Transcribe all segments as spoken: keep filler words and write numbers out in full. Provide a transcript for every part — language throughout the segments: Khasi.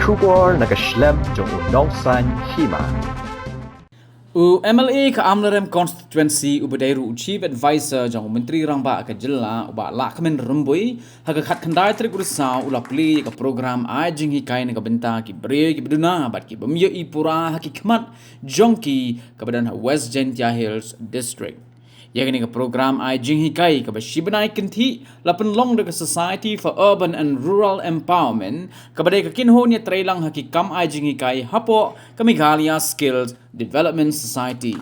Khubor na ka shlem jong u Nongsaiñ Hima. U M L A ka Amlarem Constituency uba dei ruh u Chief Advisor jong u Myntri Rangbah ka jylla u Bah Lahkmen Rymbui, ha ka khatkhyndai tarik u Risaw u la plie ïa ka program ai jinghikai na ka bynta ki briew kiba duna bad ki bym ïohi pura ha ki khmat jong ki kaba don ha West Jaintia Hills District. Ïa kane ka program ai jinghikai kaba shi bnai kynthih la pynlong da ka Society for Urban and Rural Empowerment, kaba dei ka kynhun ïatreilang ha ki kam ai jinghikai hapoh ka Meghalaya Skills Development Society.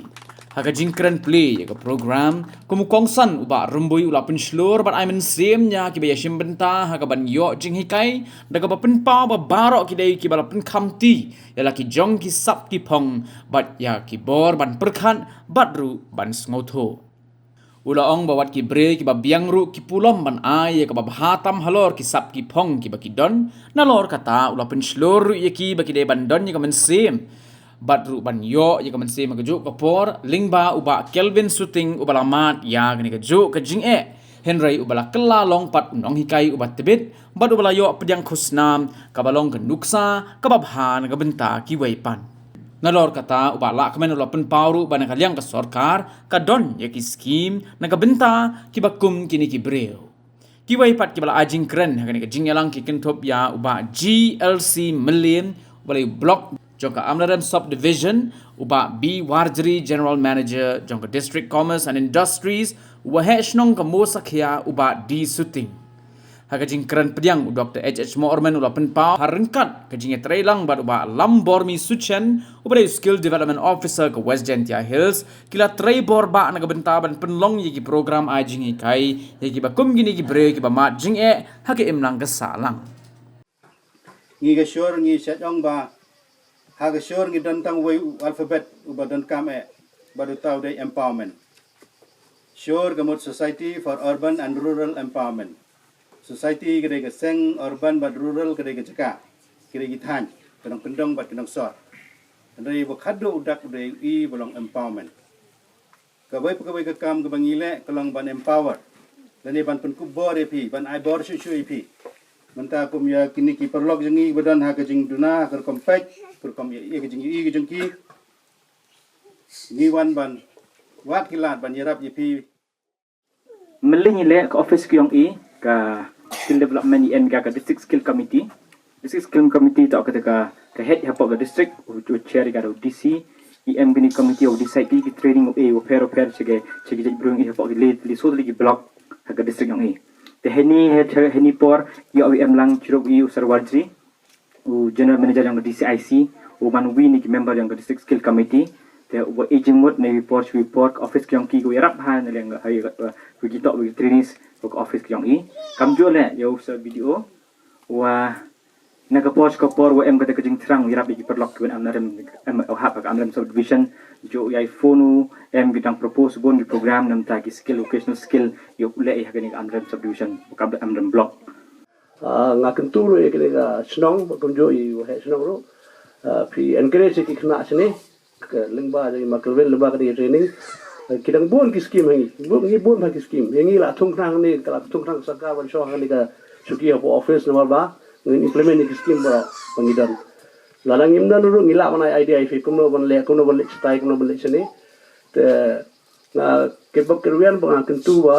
Ha ka jingkren plie ïa ka program, kum u kongsan u Bah Rymbui u la pynshlur bad ai mynsiem ïa kiba ïashim bynta ha kaban ïoh jinghikai, da kaba pynpaw ba baroh ki dei kiba la pynkhamti ïa la ki jong ki sap ki phong bad ïa ki bor ban pyrkhat bad ruh ban sngewthuh. U la ong ba wat ki briew kiba biang ruh ki pulom ban ai ïa kaba bha tam halor ki sap ki phong kiba ki don, nalor kata u la pynshlur ruh ïa ki ba ki dei ban don ïa ka mynsiem bad ruh ban ïoh ïa ka mynsiem ha kajuh ka por, lyngba u Bah Kelvin Suting uba la mad ïa kane kajuh ka jingeh, hynrei uba la kylla long pat u nonghikai uba tbit bad uba la ïoh pdiang khusnam kaba long ka nuksa kaba bha na ka bynta kiwei pat. Nalor kata u Bah Lahkmen u la pynpaw ruh ba na ka liang ka sorkar ka don ïa ki skim na ka bynta kiba kum kine ki briew. Kiwei pat kiba la ai jingkren ha kane ka jingïalang ki kynthup ïa u Bah G L C Mylliam, uba la ïa block jong ka Amlarem Subdivision, u Bah B Warjri, General Manager jong ka District Commerce and Industries, u Waheh Shnong ka Mosakhia, u Bah D Suting. Ha ka jingkren pdiang u Doktor H H Moorman u la pynpaw ha ryngkat ka jingïatreilang bad u Bah Lambormi Suchen, uba dei u Skill Development Officer ka West Jaintia Hills, ki la trei bor bha na ka bynta ban pynlong ïa ki program ai jinghikai ïa kiba kum kine ki briew kiba mad jingeh ha ka imlang ka sahlang. Ngi ka shor ngi shet ong ba ha ka shor ngi don tang wei u alphabet uba donkam eh, bad uta u dei empowerment. Shor ka mut Society for Urban and Rural Empowerment. Society ka dei ka seng, urban bad rural ka dei ka jaka, ka dei ki thaiñ, ka nongkyndong bad ka nongsor. Hynrei ba khadduh u dak u dei u i ba long empowerment. Kawei pa kawei ka kam kaba ngi leh ka long ban empower lane ban pynkup bor ïa phi, ban ai bor shuh shuh ïa phi. Mynta kum ïa kine ki paralok jong ngi ba don ha ka jingduna, ha ka rukom peit, ka rukom ïa, ïa ka jingïohi ka jong ki. Ngi wan ban wad ki lad ban ïarap ïa phi. Mynlei ngi leh ka office ka jong i, ka skill development i em ka, ka district skill committee. District skill committee toh kata ka, ka head hapoh ka district, u, u chair ka u D C, i em kine committee u decide ki training u e, u pher u pher sha ki, sha ki jait briew i hapoh ki leit, leit sut ki block ha ka district jong i. Te heini, he, heini por, ïoh u em lang chirup i u Sir Warjri, u General Manager jong ka D C I C, u man wi na ki member jong ka District Skill Committee, te uba i jingmut na wi por sha wi por ka office ka jong ki ka ïarap ha na liang ka, ha, ha, ha, wi ki toh wi trainees ka office ka jong i. Kamjooh leh ïa u Sir B D O, wa na ka por sha ka por wa em kata ka jingthrang ïarap ïa ki paralok kiba na Amlarem, em, hap ha ka Amlarem Subdivision, jooh ïa i phone u, em ki dang propose bun ki program namar ki skill, vocational skill, ïa u leh ïa ha kane ka Amlarem Subdivision, ka Amlarem Block. Ah, nga kyntu ruh ïa kane ka shnong, bad kumjuh ïa u heh shnong ruh. Ah, phi encourage ïa ki khynnah shane, ka lyngba jong i Ma Kelvin lyngba kane ka training. Ah, ki dang bun ki skim ha ngi, bun, ngi bun bha ki skim. Ïa ngi la thung khnang ne, ka la thung khnang ka sorkar ban shoh ha kane ka shuki hapoh office namar ba ngin implement ïa ki skim ba, ba ngi don. Lada ngim don ruh ngi lah ban ai idea ïa phi kumno ban leh, kumno ban leh shatai, kumno ban leh shane. Te nga kyrpad kyrwiang ba nga kyntu ba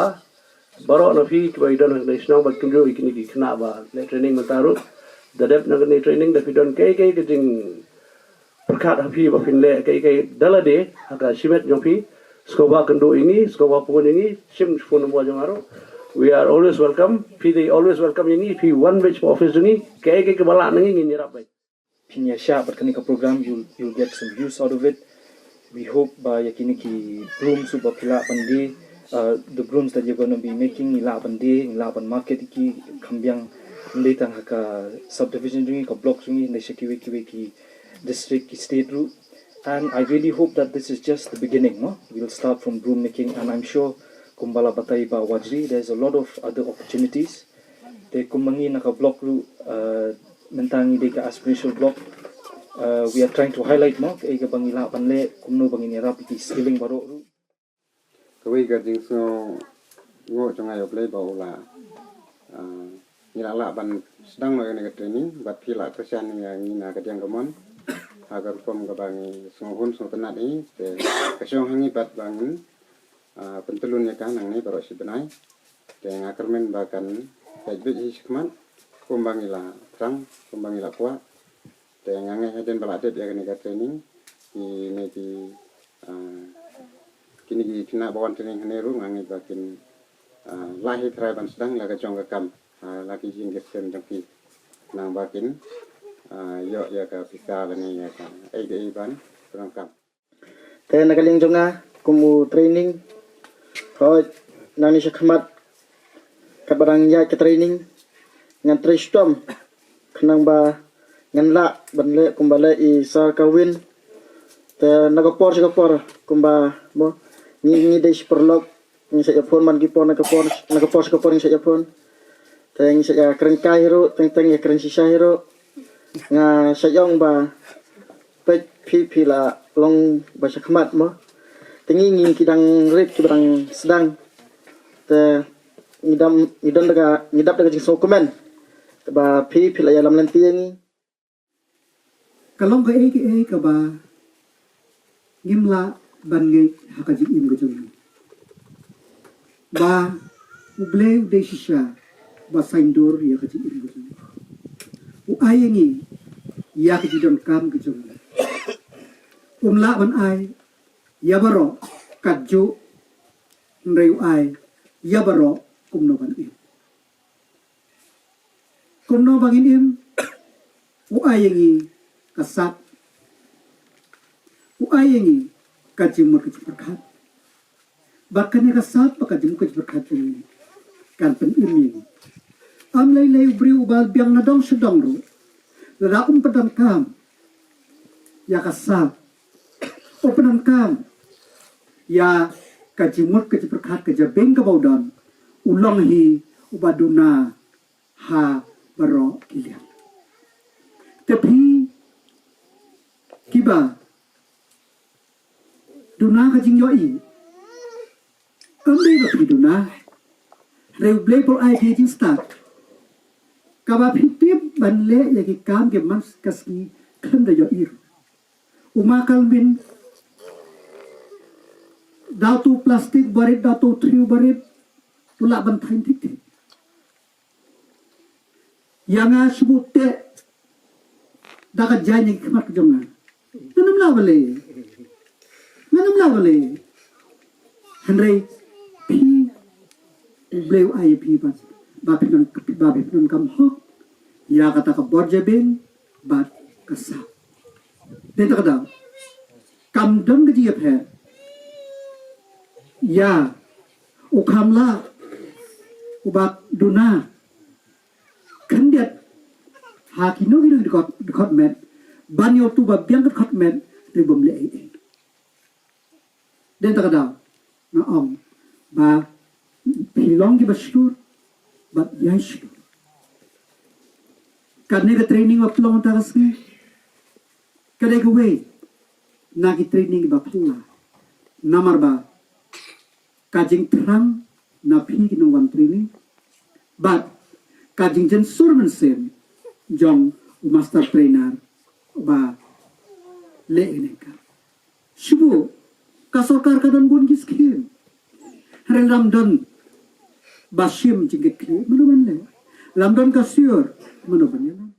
baroh na phi kiba i don ha kane ka shnong bad kumjuh ïa kine ki khynnah ba leh training mynta ruh. Da dep na kane ka training da phi don kaei kaei ka jingpyrkhat ha phi ba phin leh kaei kaei da lade ha ka shimet jong phi. Sngewbha kynduh ïa ngi, sngewbha phone ïa ngi, shim phone number jong nga ruh. We are always welcome. Phi dei always welcome ïa ngi, phi wan beit sha office jong ngi, kaei kaei kaba lah na ngi ngin ïarap beit. Phin ïa shah bad kane ka program, you'll, you'll get some use out of it. We hope ba ïa kine ki brooms ruh ba phi lah ban die, uh, the brooms that you're gonna be making, ngi lah ban die, ngi lah ban market ïa ki, kham biang ym dei tang ha ka subdivision jong ngi, ka block jong ngi, hynrei sha kiwei kiwei ki district, ki state ruh. And I really hope that this is just the beginning, no? We'll start from broom making, and I'm sure kumba la batai Bah Warjri, there's a lot of other opportunities. Te kum ma ngi na ka block ruh, uh, mynta ngi dei ka aspirational block. Uh, we are trying to highlight, no, kaei kaba ngi lah ban leh, kumno ba ngin ïarap ïa ki skilling baroh ruh. Kawei ka jingsngewnguh jong nga ïa U Blei ba u la, uh, ngi la lah ban Sdang noh ïa kane ka training bad phi la kyrshan ïa ngi na ka diang ka mon. Ha ka rukom kaba ngi sngewhun sngewtynnat hi te ka shong ha ngi bad ba ngin ah, pyntyllun ïa ka nangne baroh shi bnai. Te nga kyrmen ba kan peit beit hi shakhmat kumba ngi la thrang kumba ngi la kwah. Te nga ngeit hadien ba la dep ïa kane ka training kine ki ah, kine ki khynnah ba wan training hangne ruh nga ngeit ba kin ah, lah hi trai ban sdang la ka jong ka kam ah, la ki jing ki sem jong ki nang ba kin ah, ïoh ïa ka pisa lane ïa ka ei ka ei ban pyndonkam. Te na ka liang jong nga kum u training, hooid, nangne shakhmat katba dang ïaid ka training ngan trei shitom khnang ba ngan lah ban leh kumba leh i Sir Kerwin. Te na ka por sha ka por kumba mo ngi ngi dei shi paralok, ngi sa ïa phone man ki por na ka por na ka por sha ka por ngi sa ïa phone. Te ngi sa ïa kren kai hi ruh, teng teng ïa kren shisha hi ruh. Nga sa ïa ong ba peit phi phi la long ba shakhmat mo. Te ngi ngi ki dang rit ki ba dang sdang. Te ngi dam ngi don da ka ngi dap da ka jingsngewkmen ba phi phi la ïalam lynti ïa ngi. Ka long kaei kaei kaba ngim lah ban ngeit ha ka jingim ka jong ngi. Ba U Blei u dei shisha ba saiñdur ïa ka jingim ka jong ngi. U ai ïa ngi ïa ka jingdonkam ka jong ngi. Um lah ban ai ïa baroh katjuh, hynrei u ai ïa baroh kumno ban im. Kumno ba ngin im, u ai ïa ngi ka sap, u ai ïa ngi ka jingmut ka jingpyrkhat. Bad kane ka sap bad ka jingmut ka jingpyrkhat jong ngi kan pynim ïa ngi. Ym lei lei u briew uba biang na dong sha dong ruh, lada um pyndonkam ïa ka sap, u pyndonkam ïa ka jingmut ka jingpyrkhat ka jabieng kaba u don, u long hi uba duna ha baroh ki liang. Te phi kiba duna ka jingïohi, ym dei ba phi duna, hynrei U Blei u ai phi jingstad kaba phi tip ban leh ïa ki kam ki man ka sngi khlem da ïohi ruh. U Ma Calvin, da uto u plastik barit, da uto u thriew barit, u lah ban thaiñ thik thik. Ïa nga shu buh teh da ka jaiñ ïa ki khmat ka jong nga. Ngan ym lah balei. Ngan ym lah balei. Hynrei phi, U Blei u ai ïa phi ba, ba phi don, ba phi don kam hok ïa kata ka bor jabieng bad ka sap. Dei ta ka daw kam don ka jingïapher ïa u kham lah uba duna khyndiat ha kino kino ki dkhot, dkhot met ban ïa uto ba biang ka dkhot met, te bym leh ei ei. Dei ta ka daw nga ong ba phi long kiba shlur bad ïai shlur. Kane ka training ba phi long mynta ka sngi ka dei kawei na ki training ba phylla, namar ba ka jingthrang na phi ki nongwan training bad ka jingjynsur mynsiem jong u master trainer ba leh ïa kane ka. Shu buh, ka sorkar ka don bun ki skhim. Hynrei lada ym don ba shim jingkitkhlieh, mano ban leh? Lada ym don ka syiar, mano ban ïalam?